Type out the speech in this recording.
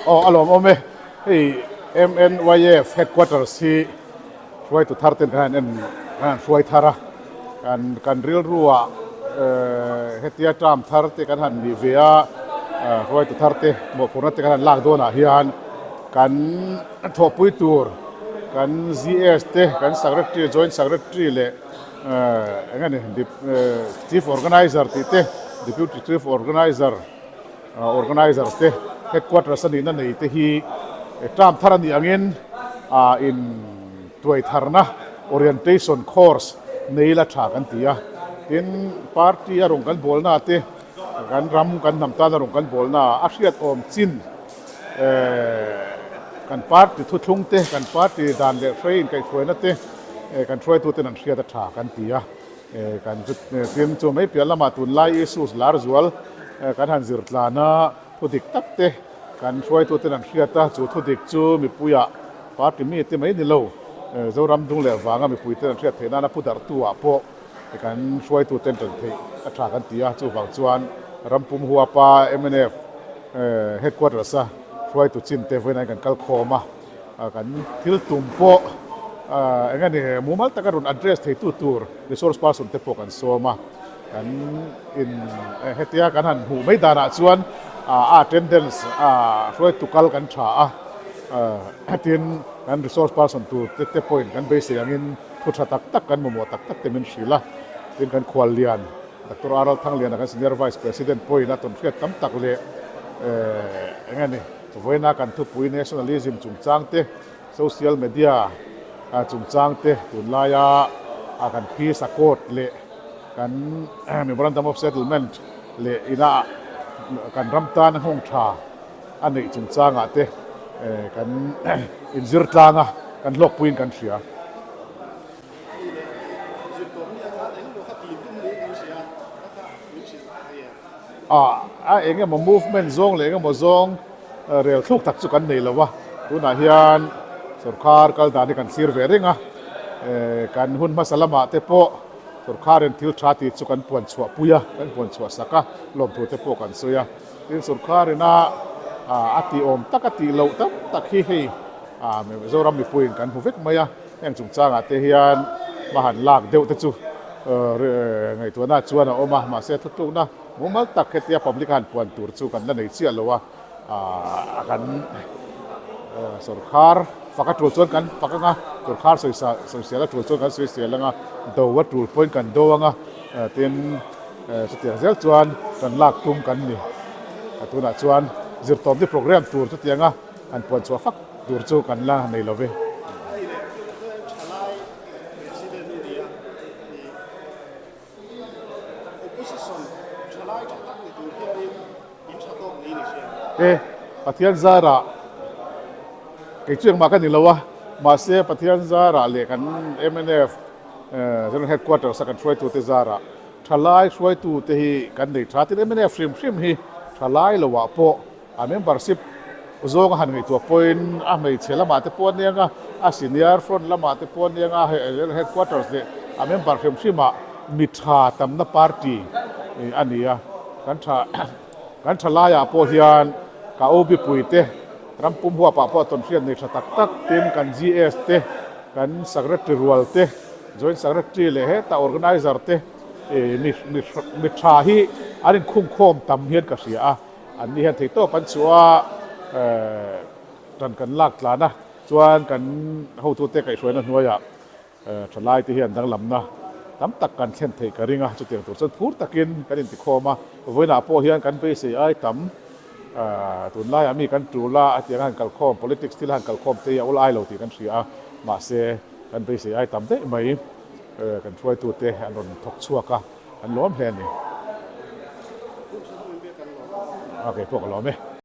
Aw a lawmawm e, hei MNYF headquarters hi hruaitu thar ten kan han en kan han hruai thar a, kan kan rilruah hetia term thar te kan han nih ve a, hruaitu thar te mawhphurhna te kan han lak dawnah hian kan thawhpui tur kan GS te kan secretary joint secretary leh eng nge ni chief organizer tih te deputy chief organizer organizer te headquarters a nihna nei te hi term thar a nih angin ah in tuai tharna orientation course nei la tha kan ti a, tin party a rawn kan bawlna te kan ram kan hnam tan a rawn kan bawlna a hriat awm chin kan party thuthlung te kan party dan leh hrei inkaihhruaina te kan hruaituten an hriat a tha kan ti a. Kan tin chu mai piah lamah tunlai issues lar zual kan han zir tlan a, thu dik tak te kan hruaituten an hriat a, chu thu dik chu mipuiah party mi te mai ni lo, Zoram dung leh vanga mipuiten an hriat theih nana pu darhtu ah pawh kan hruaituten tan theih a tha kan ti a, chuvang chuan rampum huapa mnf headquarters a hruaitu chin te vawiin kan kal khawm a. Kan thil tum pawh eng nge ni mumal taka rawn address theitu tur resource person te pawh kan sawm a, kan in hetia kan han hmuh mai danah chuan a attendance a hruaitu kal kan tha a, tin kan resource person tur te te pawhin kan beisei angin thu tha tak tak kan mamawh tak tak te min hrilh a, tin kan khuallian Doctor Aral Thangliana kan senior vice president pawhin a tawnhriat tam tak leh eng nge ni. Vawiina kan thupui nationalism chungchang te, social media chungchang te tunlaia kan peace accord leh kan memorandum of settlement leh ina kan ram tan nghawng tha a neih chungchangah te kan inzir tlang a, kan hlawkpuiin kan hria. A eng emaw movement zawng leh eng emaw zawng rel thluk tak chu kan nei lo a, tunah hian sawrkar kal dan hi kan thlir ve reng a, kan hun hmasa lamah te pawh sawrkarin thil tha tih chu kan puan chhuah pui a, kan puan chhuah sak a, lawmthu te pawh kan sawi a, tin sawrkarin a a tih awm tak a tih loh tam tak hi hei Mizoram mipuiin kan hmu vek mai a. Heng chungchangah te hian hma han lak deuh te chu ngaihtuahna chuan a awm a, mahse thutlukna mumal tak hetia public a han puan tur chu kan la nei chiah lo a, kan sawrkhar fak a tul chuan kan fak anga, sawrkhar sawisel a tul chuan kan sawisel anga, do a tul pawhin kan do anga, tin chutiang zel chuan kan lak tum kan ni. Tunah chuan zirtawmni programme tur chutianga han puan chhuah fak tur chu kan la nei lo ve. Hei leh thalai President i ni a, i opposition thalai tha tak ni tur hianin in tha tawk niin i hria. E, Pathian zarah kei chu engmah ka ni lo a, mahse Pathian zarah leh kan mnf General Headquarters a kan hruaitute zarah thalai hruaitute hi kan nei tha. Tin, mnf hrim hrim hi thalai loah pawh A membership zawng a han ngaihtuah pawhin a hmeichhe lamah te pawh a nia nga, a senior front lamah te pawh a nia nga, headquarters leh a member hrim hrimah mi tha tamna party a ni a. Kan tha kan tha laiah pawh hian ka OB puite ram pum huapah pawh tawnhriat nei tha tak tak tin kan GS te, kan secretary rual te, joint secretary leh heta organizer te mi mi tha hi an inkhungkhawm tam hian ka hria a. An ni hian theihtawp an chhuah a, tan kan lak tlan a, chuan kan hotute kaihhruaina hnuaiah thalaite hian danglamna tam tak kan thlen theih ka ring a, chutiang tur chuan phur takin kan intikhawm a, vawiinah pawh hian kan beisei ai tam tunlaiah mi kan tul a, a tiang a han kalkhawm, politics thil a han kalkhawm te hi a ul ai lo tih kan hria a, mahse kan beisei ai tam daih mai kan hruaitute an rawn thawk chhuak a. An lawm hle a ni. Okay, pawh ka lawm e.